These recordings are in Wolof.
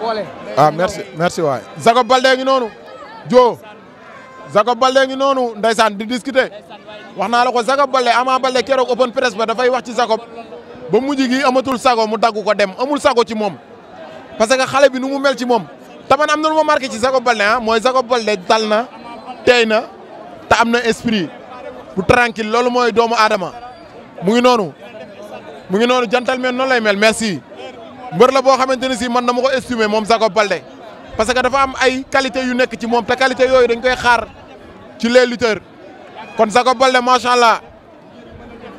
boole. ah merci waay. Jacob Baldé ngi noonu. Jo Jacob Baldé ngi noonu ndeysaan di discuter wax naa la ko Jacob Baldé Ama Baldé keroog open press ba dafay wax ci Jacob ba mujj gi amatul sago mu dagg ko dem amul sago ci moom parce que xale bi nu mu mel ci moom taman am na lu ma marqué ci Jacob Baldé mooy Jacob Baldé dal na tey na te am na esprit bu tranquille loolu mooy doomu aadama mu ngi noonu gentleman noonu lay mel merci mbër la boo xamante ne si man dama ko estimer moom Jacob Baldé parce que dafa am ay qualité yu nekk ci moom te qualité yooyu dañ koy xaar ci les lutteurs kon Jacob Baldé macha allah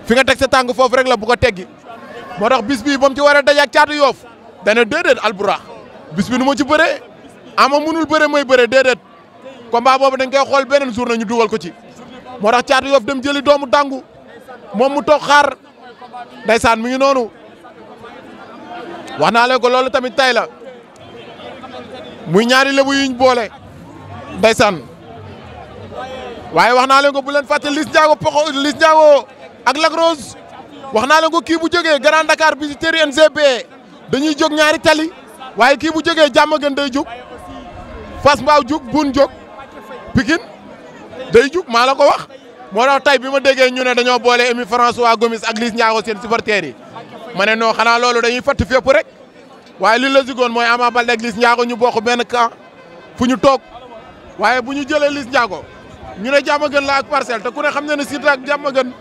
fi nga teg sa tàng foofu rek la bu ko teggi moo tax bis bii ba mu ci war a daje ak Caatu Yoof dana déedéet Alburax bis bi nu ma ci bëree ama munul bëre mooy bëre déedéet combat boobu dañ koy xool beneen jour nañu dugal ko ci moo tax Caatu Yoof dem jëli doomu dàngu moom mu toog xaar ndeysaan mi ngi noonu wax naa leen ko loolu tamit tay la muy ñaari lebu yuñ boole ndeysaan waaye wax naa leen ko bu leen fàtte Liss Ndiago ak Lac Rose wax naa leen ko kii bu jógee Grand Dakar Visiteurs NGB dañuy jóg ñaari tali waaye kii bu jógee Diamaguène day jóg Fass Mbao jóg Boune jóg Pikine day jóg maa la ko wax moo tax tey bi ma déggee ñu ne dañoo boole Émile François Gomis ak Liss Ndiago seen supporters yi ma ne non xanaa loolu dañuy fatt fépp rek waaye li la sigoon mooy Ama Baldé ak Liss Ndiago ñu bokk benn camp fu ñu toog waaye bu ñu jëlee Liss Ndiago ñu ne Diamaguène la ak Parcelles te ku ne xam ne ne Siteu ak Diamaguène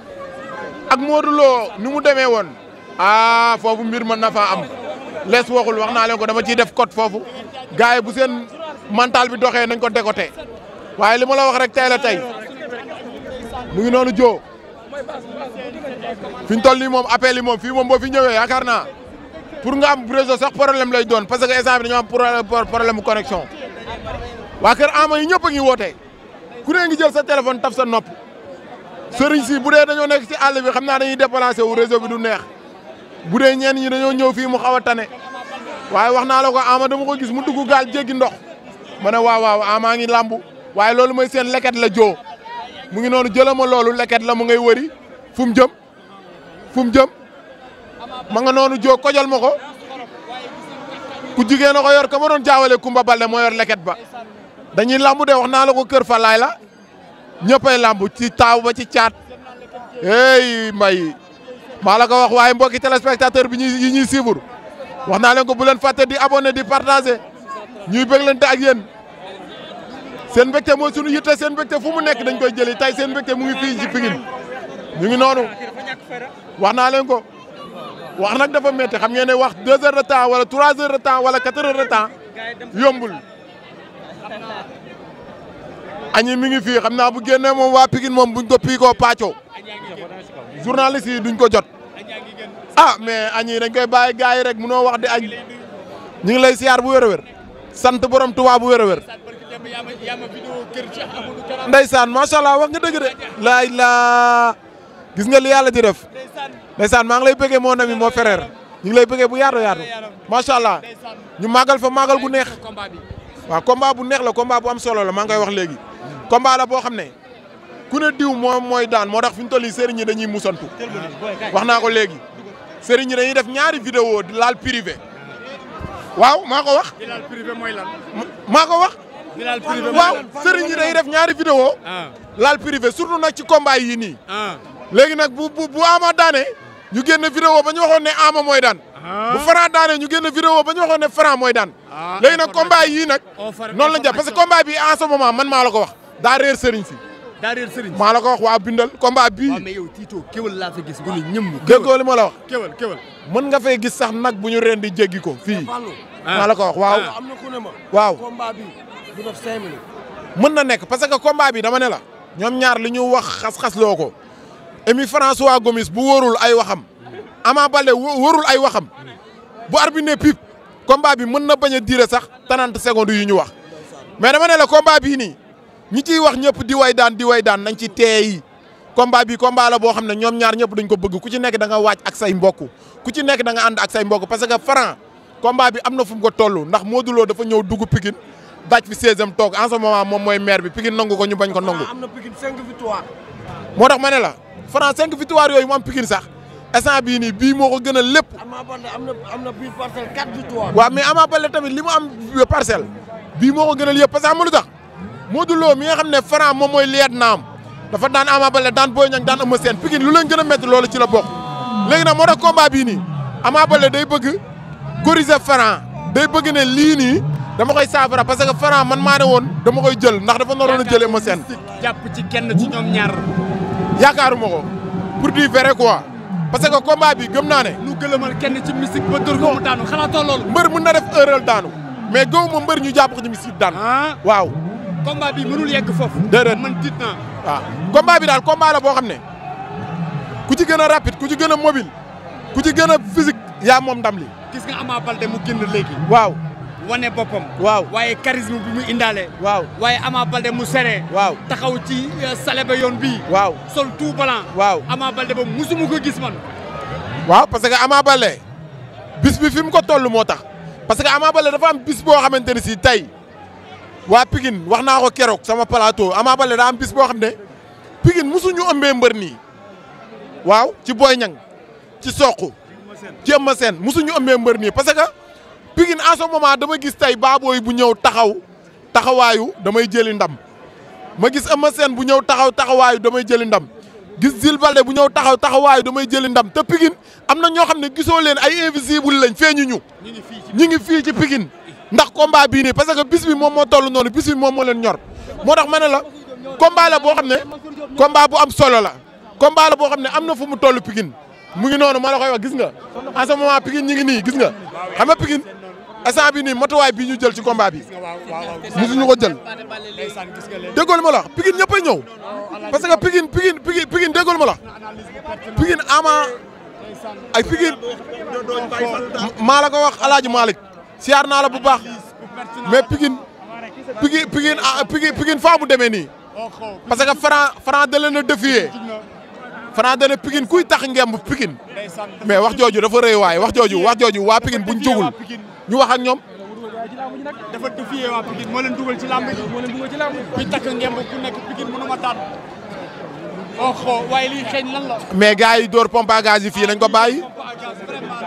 ak Modou Lo ni mu demee woon foofu mbir mën na faa am lees waxul wax naa leen ko dama ciy def code foofu gars yi bu seen mental bi doxee nañ ko décoté waaye li ma la wax rek tey la tey mu ngi noonu joo fi ñu toll nii moom appel yi moom fii moom boo fi ñëwee yaakaar naa pour nga am réseau sax problème lay doon parce que instant bi dañoo am problème connexion waa kër Ama yi ñëpp a ngi woote ku ne ngi jël sa téléphone taf sa nopp sëriñ si bu dee dañoo nekk ci àll bi xam naa dañuy déplacé wu réseau bi du neex bu dee ñenn ñi dañoo ñëw fii mu xaw a tane waaye wax naa la ko Ama dama ko gis mu dugg gaal jéggi ndox ma ne waaw Ama ngi làmbu waaye loolu mooy seen leket la joo mu ngi noonu jëlama loolu leket la mu ngay wëri fu mu jëm ma nga noonu joo kojal ma ko ku jigéen a ko yor ka ma doon jaawale Kumba Balde moo yor leket ba dañuy lambu de wax naa la ko kër Falaay la ñëppay lambu ci taaw ba ci caat hey mbay maa la ko wax waaye mbokki téléspectateur bi yi ñuy suivre wax naa leen ko bu leen fàtte di abonné di partager ñuy béglante ak yéen seen mbégte mooy sunu yitte seen mbégte fu mu nekk dañ koy jëli tey seen mbégte mu ngi fii ci Pikine ñu ngi noonu wax naa leen ko wax nag dafa métti xam ngeen ne wax 2 heures de temps wala 3 heures de temps wala 4 heures de temps yombul añi mi ngi fii xam naa bu génnee moom waa Pikine moom buñ ko piikoo pàccoo journaliste yi duñ ko jot mais añi dañ koy bàyyi gars yi rek munoo wax di añ ñu ngi lay siyaar bu wér a wér sant borom Tuubaa bu wér a wér ndeysaan macha allah wax nga dëgg de laay laa gis nga li yàlla di def ndeysaan maa ngi lay bëggee mon ami moo frère ñu ngi lay bëggee bu yaatu macha allah ñu màggal fa màggal gu neex waaw combat bu neex la combat bu am solo la maa ngi koy wax léegi combat la boo xam ne ku ne diw moom mooy daan moo tax fi ñu toll nii sëriñ ñi dañuy musantu wax naa ko léegi sëriñ ñi dañuy def ñaari vidéo di laal privé waaw maa ko wax. di laal privé mooy lan. maa ko wax. di laal privé waaw sëriñ ñi dañuy def ñaari vidéo laal privé surtout nag ci combat yi nii. léegi nag bu Ama daane ñu génn vidéo ba ñu waxoon ne Ama mooy daan. bu Franc daane ñu génn vidéo ba ñu waxoon ne Franc mooy daan. léegi nag combat yii nag noonu lañ jàpp parce que combat bi en ce moment man maa la ko wax daa réer sëriñ si. daa réer sëriñ maa la ko wax waa bindal combat bii. waaw mais yow Tito kéwal laa fa gis. gën a ñëm déggoo li ma la wax. kéwal mën nga fay gis sax nag bu ñu reen di jéggi ko fii. maa la ko wax waaw. am na ku ne ma. waaw combat bi du def 5 minutes. mën na nekk parce que combat bi dama ne la ñoom ñaar li ñu wax xas-xas loo ko Émile François Gomis bu wóorul ay waxam Ama Baldé wóorul ay waxam bu arbitre ne pip combat bi mën na bañ a diire sax 30 secondes yu ñu wax mais dama ne la combat bii nii ñi ciy wax ñëpp di way daan nañ ci teey combat bi combat la boo xam ne ñoom ñaar ñëpp dañ ko bëgg ku ci nekk da nga waaj ak say mbokk ku ci nekk da nga ànd ak say mbokk parce que Franc combat bi am na fu mu ko toll ndax Modou Lo dafa ñëw dugg Pikine daj fi 16e toog en ce moment moom mooy maire bi Pikine nangu ko ñu bañ ko nangu. am na Pikine 5 victoires. moo tax ma ne la Franc 5 victoires yooyu mu am Pikine sax instant bii nii bii moo ko gën a lépp. Ama Baldé am na bii parcelle 4 victoires. waaw mais Ama Baldé tamit li mu am parcelle bii moo ko gënal yëpp parce que xam nga lu tax Modou Lo mi nga xam ne Franc moom mooy liet naam dafa daan Ama Baldé daan Boy Niang daan Eumeu Sène Pikine lu leen gën a métti loolu ci la bokk. léegi nag moo tax combat bii nii Ama Baldé day bëgg corriger Franc day bëgg ne lii nii dama koy saafara parce que Franc man maa ne woon dama koy jël ndax dafa naroon a jël Eumeu Sène. jàpp ci kenn ci ñoom ñaar. yaakaaruma ko pour dire vrai quoi parce que combat bi gëm naa ne. nu gëlëmal kenn ci mystique ba dër ko mu daanu xalaatoo loolu. mbër mun na def erreur daanu mais gaw ma mbër ñu jàpp ko ci mystique daan. waaw. combat bi mënul yegg foofu. déedéet man tiit naa. waaw combat bi daal combat la boo xam ne ku ci gën a rapide ku ci gën a mobile ku ci gën a physique yaa moom ndam li. gis nga Ama Baldé mu génn léegi. waaw. wane boppam. waaw waaye charisme bi mu indaale. waaw waaye Ama Baldé mu seree. waaw taxaw ci salebe yoon bii. waaw sol tout blanc. waaw Ama Baldé ba musuma ko gis man. waaw parce que Ama Baldé bis bi fi mu ko toll moo tax parce que Ama Baldé dafa am bis boo xamante ne si tey waa Pikine wax naa ko keroog sama plateau Ama Baldé daa am bis boo xam ne Pikine musuñu ëmbee mbër nii waaw ci Boy Niang ci Sokh ci Eumeu Sène musuñu ëmbee mbër nii parce que Pikine en ce moment dama gis tey baabooy bu ñëw taxawaayu damay jëli ndam ma gis Eumeu Sène bu ñëw taxawaayu damay jëli ndam gis Zil Balde bu ñëw taxawaayu damay jëli ndam te Pikine am na ñoo xam ne gisoo leen ay invisible lañ feeñu ñu ngi fii ci Pikine ndax combat bii nii parce que bis bi moom moo toll noonu bis bi moom moo leen ñor moo tax ma ne la combat la boo xam ne combat bu am solo la combat la boo xam ne am na fu mu toll Pikine mu ngi noonu ma la koy wax gis nga en ce moment Pikine ñi ngi nii gis nga xam nga Pikine instant bi nii matuwaay bii ñu jël ci combat bi musuñu ko jël déggoolu ma la wax Pikine ñëpp a ñëw parce que Pikine déggoolu ma la Pikine Ama ay Pikine maa la ko wax Alaaji Malick siyaar naa la bu baax mais Pikine faa mu demee nii parce que Franc da leen a défier Franc da ne Pikine kuy tax ngemb Pikine mais wax jooju dafa rëy waay wax jooju waa Pikine buñ jógul ñu wax ak ñoom. dafa défier waa Pikine moo leen dugal ci làmb ji kuy takk ngemb ku nekk Pikine mënu ma daan waaye lii xeeñ lan la. mais gars yi dóor pompe à gaz yi fii lañ ko bàyyi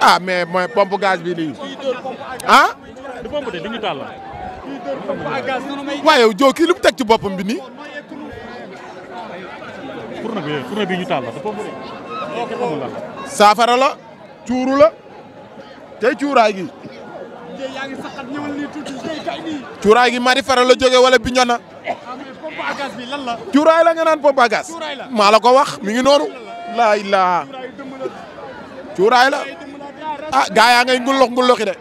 ah mais mooy pompe gaz bi lii ah. du pompe de du ñu taal la. waaye yow joo kii lu mu teg ci boppam bi nii. fourneau bi ñu taal la te pompe de. saafara la cuuru la tey cuuraay gi. cuuraay gi mari fara la jóge wala Bignona. cuuraay la nga naan pompe à gaz. maa la ko wax mi ngi noonu. laa ilaa cuuraay la ah gaa yaa ngay ngulloxi de.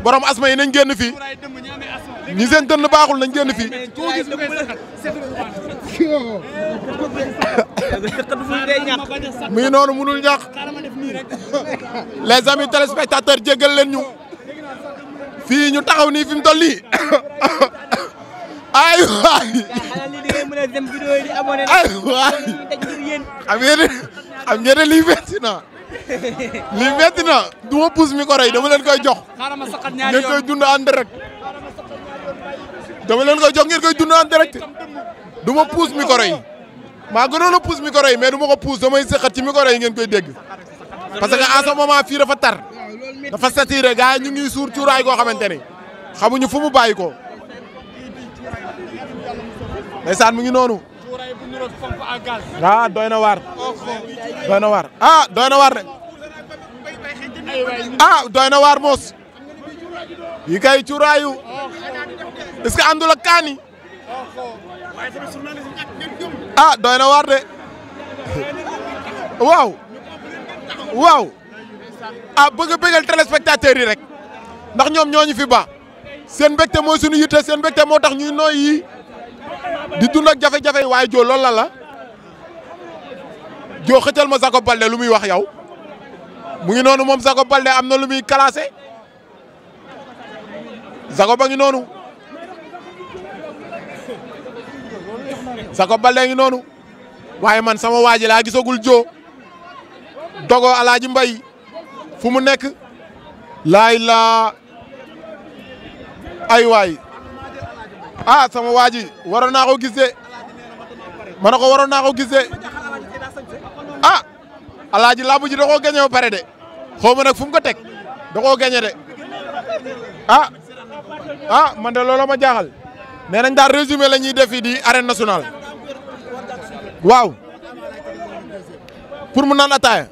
borom asma yi nañ génn fii ñi seen dënn baaxul nañ génn fii. mi ngi noonu munul ñàkk les amis téléspectateurs jéggal leen ñu fii ñu taxaw nii fi mu toll nii ay waay ay waay xam ngeen ne lii metti na lii metti na du ma pousse micro yi dama leen koy jox ngeen koy dund en direct dama leen koy jox ngeen koy dund en direct du ma pousse micro yi maa gënoon a pousse micro yi mais du ma ko pousse damay sëqat ci micro yi ngeen koy dégg parce que en ce moment fii dafa tar dafa saturé gars yi ñu ngi suur cuuraay goo xamante ni xamuñu fu mu bàyyi ko ndeysaan mu ngi noonu ah doy na waar doy na waar ah doy na waar de ah doy na waar moos yi kay cuuraayu est-ce que àndul ak kaani ah doy na waar de waaw waaw ah bëgg a bëggal téléspectateurs yi rek ndax ñoom ñooñu fi ba seen mbégte mooy suñu yitte seen mbégte moo tax ñuy nooy yi di dund ak jafe-jafe yi waaye joo loolu la joo xëccal ma Jacob Baldé lu muy wax yow mu ngi noonu moom Jacob Baldé am na lu muy classé Jacob a ngi noonu Jacob Baldé ngi noonu waaye man sama waa ji laa gisagul joo dogo Alaaji Mbay fu mu nekk laay laa ay waay ah sama waa ji waroon naa ko gis de ma ne ko waroon naa ko gis de ah alaaji lamb ji da koo gagné ba pare de xaw ma nag fu mu ko teg da koo gagné de man de loolu ma jaaxal nee nañ daal résumé la ñuy def fii di arène nationale waaw pour mu naan ataaya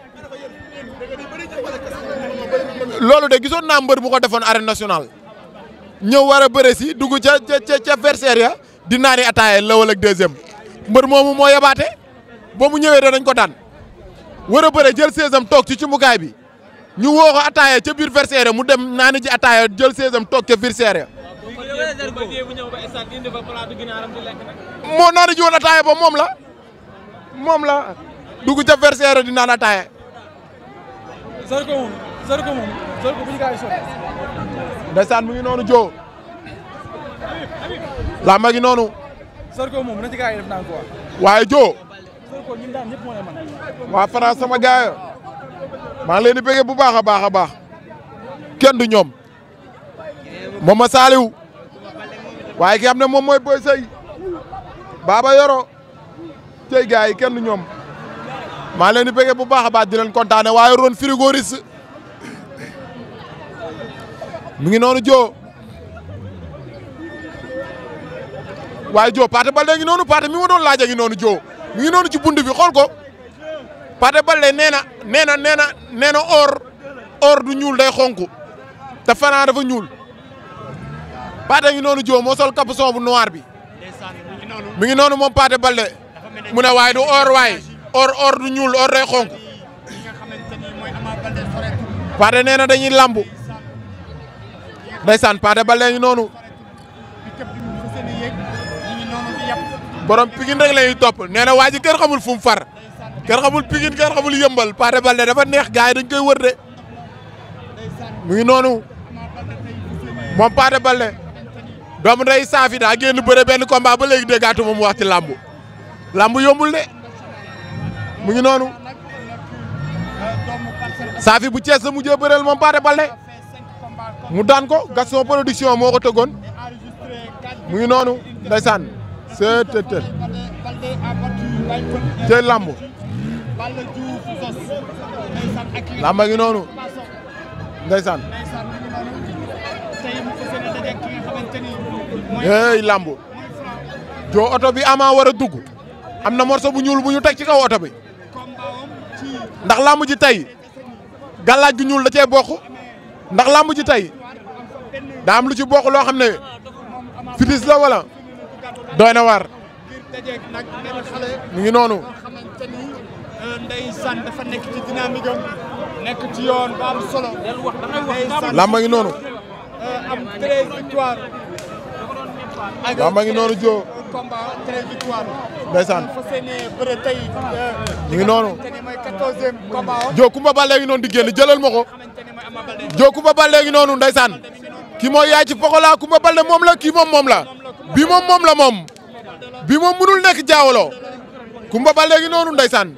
loolu de gisoon naa mbër bu ko defoon arène nationale ñëw war a bëre si dugg ca versaire ya di naani ataaya lawal ak deuxième mbër moomu moo yabaate boo mu ñëwee dañ ko daan war a bëre jël 16am toog ci cumukaay bi ñu woo ko ataaya ca biir versaire mu dem naani ji ataaya jël 16am toog ca versaire moo naani ji woon ataaya ba moom la dugg ca versaire di naan ataaya. Zarko bu ñu gaay sonn. ndeysaan mu ngi noonu joo lamba gi noonu. Zarko moom na ci gaay def naan ko waaye joo. Zarko ñun daan ñëpp moo lay man. waa France sama gaay maa ngi leen di bëggee bu baax a baax kenn du ñoom moom ma saaliw waaye ki xam ne moom mooy Boy Sey Baba Yoro tey gars yi kenn du ñoom maa leen di bëggee bu baax a baax di leen kontaane waaye ron frigoris mu ngi noonu joo waaye joo Pathé Baldé ngi noonu Pathé mi ma doon laaj a ngi noonu joo mu ngi noonu ci bunt bi xool ko Pathé Baldé nee na or du ñuul day xonk te Franc dafa ñuul Pathé ngi noonu joo moo sol capuchon bu noir bi mi ngi noonu moom Pathé Baldé mu ne waaye du or du ñuul or day xonk Pathé nee na dañuy lambu ndeysaan Pathé Baldé ngi noonu borom Pikine rek la ñuy topp nee na waa ji kenn xamul fu mu far kenn xamul Pikine kenn xamul yëmbal Pathé Baldé dafa neex gars yi dañ koy wër de mu ngi noonu moom Pathé Baldé doomu day saafi daa génn bëre benn combat ba léegi déggaatu moom wax ci lambu yombul de mu ngi noonu saafi bu Cees la mujjee bëreel moom Pathé Baldé mu daan ko Gaston production moo ko tëggoon mu ngi noonu ndeysaan seetetel tey lamb lamba ngi noonu ndeysaan hey lamb joo oto bi Ama war a dugg am na morceau bu ñuul bu ñu teg ci kaw oto bi ndax lamb ji tey gàllaaj gu ñuul da cee bokk ndax lamb ji tey daa am lu ci bokk loo xam ne fitis la wala doy na war mu ngi noonu ndeysaan dafa nekk ci dynamique am nekk ci yoon ba am solo lamba ngi noonu am 13 victoire lamba ngi noonu joo combat 13 victoire ndeysaan fa seene bëre tey mu ngi noonu mooy 14e combat joo Kumba Baldé ngi noonu di génn jëlal ma ko joo Kumba Baldé ngi noonu ndeysaan kii mooy yaay ci Pokola Kumba Baldé moom la kii moom la bii moom la moom bii moom mënul nekk jaawaloo Kumba Baldé ngi noonu ndeysaan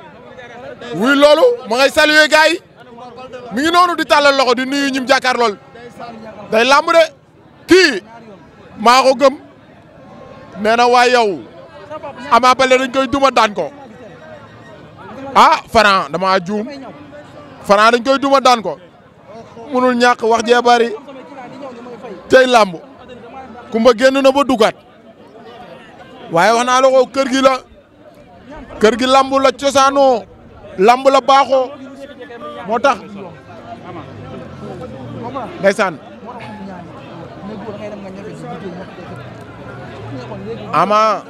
wuy loolu ma ngay saluer gars yi mi ngi noonu di tàllal loxo di nuyu ñim jàkkaar lool day làmb de kii maa ko gëm nee na waay yow Ama Baldé dañ koy duma daan ko Franc dama juum Franc dañ koy duma daan ko munul ñàkk wax jee bari tey làmb Kumba génn na ba dugaat waaye wax naa la ko kër gi lamb la cosaanoo lamb la baaxoo moo tax ndeysaan Ama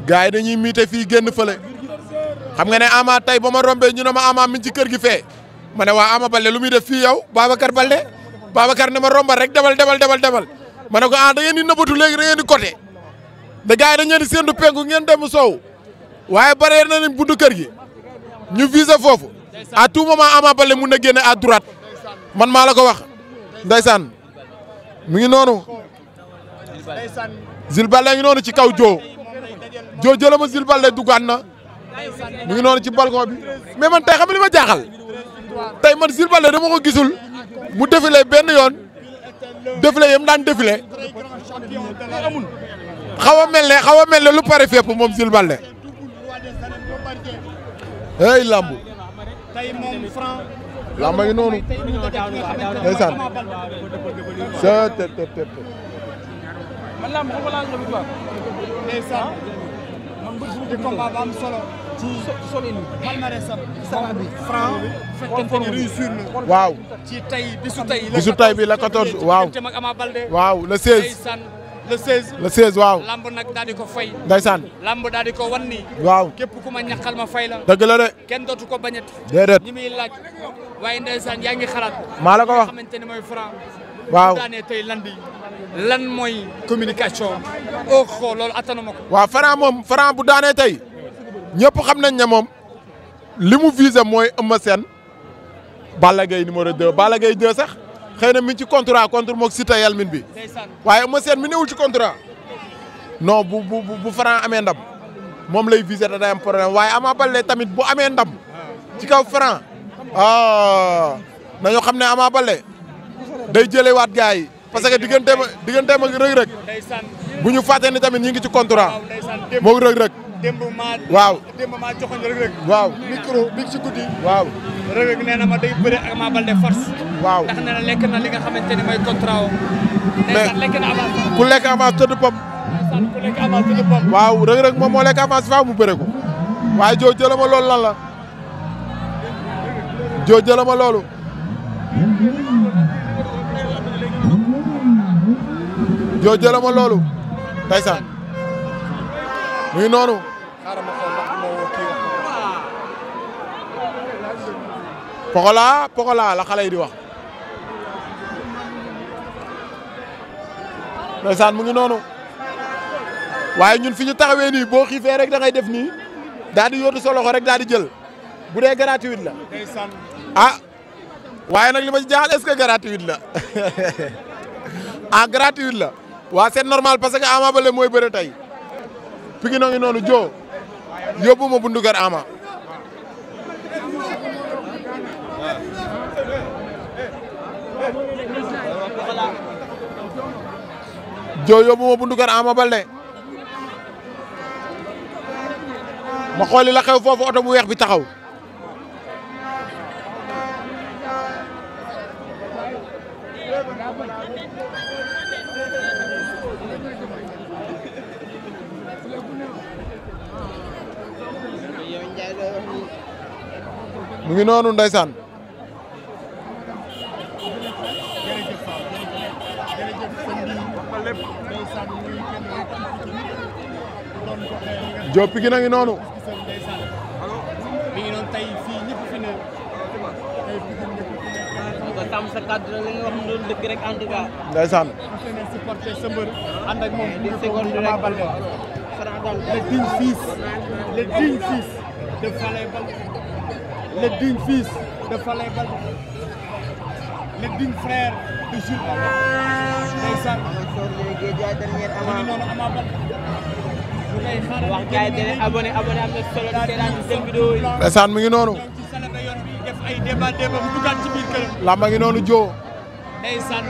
gars yi dañuy miite fii génn fële xam nga ne Ama tey ba ma rombee ñu ne ma Ama mi ci kër gi fee ma ne waa Ama Baldé lu muy def fii yow Babacar Baldé Babacar ne ma rombal rek demal ma ne ko da ngeen di nëbbatu léegi da ngeen di côté da gars yi dañu leen di séentu penku ngeen dem soow waaye barrière na nañ buntu kër gi ñu visé foofu à tout moment Ama Baldé mun na génne à droite man maa la ko wax ndeysaan mi ngi noonu Jules Baldé ngi noonu ci kaw joo jëlama Jules Baldé duggaat na mi ngi noonu ci balcon bi mais man tey xam nga li ma jaaxal tey man Jules Baldé dama ko gisul mu défilé benn yoon défilé yam daan défilé xaw a mel ne lu pare fépp moom Jules Baldé hey lambu tey moom Franc. lamba ngi noonu. ndeysaan. man laa ma laaj la victoire. ndeysaan. man bëgg di combat ba am solo. ci solin palmarèsam. bi Franc fekkente ni réussir na. waaw. ci tey bisu tey bi la 14 waaw. ak Ama Baldé. waaw le 16. ndeysaan le 16. le 16 waaw. lamb nag daal di ko fay. ndeysaan. lamb daal di ko wan ni. waaw. képp ku ma ñaqal ma fay la. dëgg la de. kenn dootu ko bañati. déedéet. ñi muy laaj. waaye ndeysaan yaa ngi xalaat. maa la ko wax xamante ni mooy Franc. waaw daanee tey lan mooy communication. oh xool loolu attanu ma ko. waaw Franc bu daanee tey ñëpp xam nañ ne moom li mu visé mooy Eumeu Sène Balla Gaye numéro 2 Balla Gaye 2 sax xëy na mi ngi ci contrat contre moog Siteu Yelmin bi waaye Eumeu Sène mi newul ci contrat non bu Franc amee ndam moom lay visé te day am problème waaye Ama Baldé tamit bu amee ndam ci kaw Franc nañoo xam ne Ama Baldé day jëlewaat gars yi parce que digganteem ak rëg-rëg bu ñu fàtte ni tamit ñi ngi ci contrat moog rëg-rëg waaw démb maa joxoon rëg-rëg waaw micro bi ci guddi waaw rëg-rëg nee na ma day bëre ak Ama Baldé force waaw ndax nee na lekk na li nga xamante ni mooy contrat o ndeysaan lekk na avance ku lekk avance tëdd pom ndeysaan ku lekk avance tëdd pom waaw rëg-rëg moom moo lekk avance faaw mu bëre ko waaye joo jëlama loolu lan la joo jëlama loolu joo jëlama loolu ndeysaan mu ngi noonu xaaral ma xool ndax moo kii wax Pokola la xale yi di wax ndeysaan mu ngi noonu waaye ñun fi ñu taxawee nii boo xiifee rek da ngay def nii daal di yóotu sa loxo rek daal di jël bu dee gratuit la ah waaye nag li ma ci jaaxal est-ce que gratuit la ah gratuit la waa c'est normal parce que Ama Baldé mooy bëre tey Pikine ngi noonu joo yóbbu ma bundu kër Ama joo yóbbu ma bundu kër Ama Baldé ma xooli la xew foofu oto bu weex bi taxaw mu ngi noonu ndeysaan Diop Pikine a ngi noonu mi ngi noonu tey fii ñëpp fi ne tey Pikine ñëpp fi ne nga tam sa cadre la nga wax doon dëgg rek en tout cas ndeysaan ne supporter sa mbër ànd ak moom di seconde Ama Baldé le digne fils de Falaye Baldé le digne fils de Falaye Baldé le digne frère de Jules Baldé ndeysaan mu ngi noonu Ama Baldé wax gars yi dene abonné am na solo di seetaan seen vidéo yi ndeysaan mu ngi noonu ci salade yoon bi def ay débat bu duggaat ci biir këram lamba ngi noonu joo ndeysaan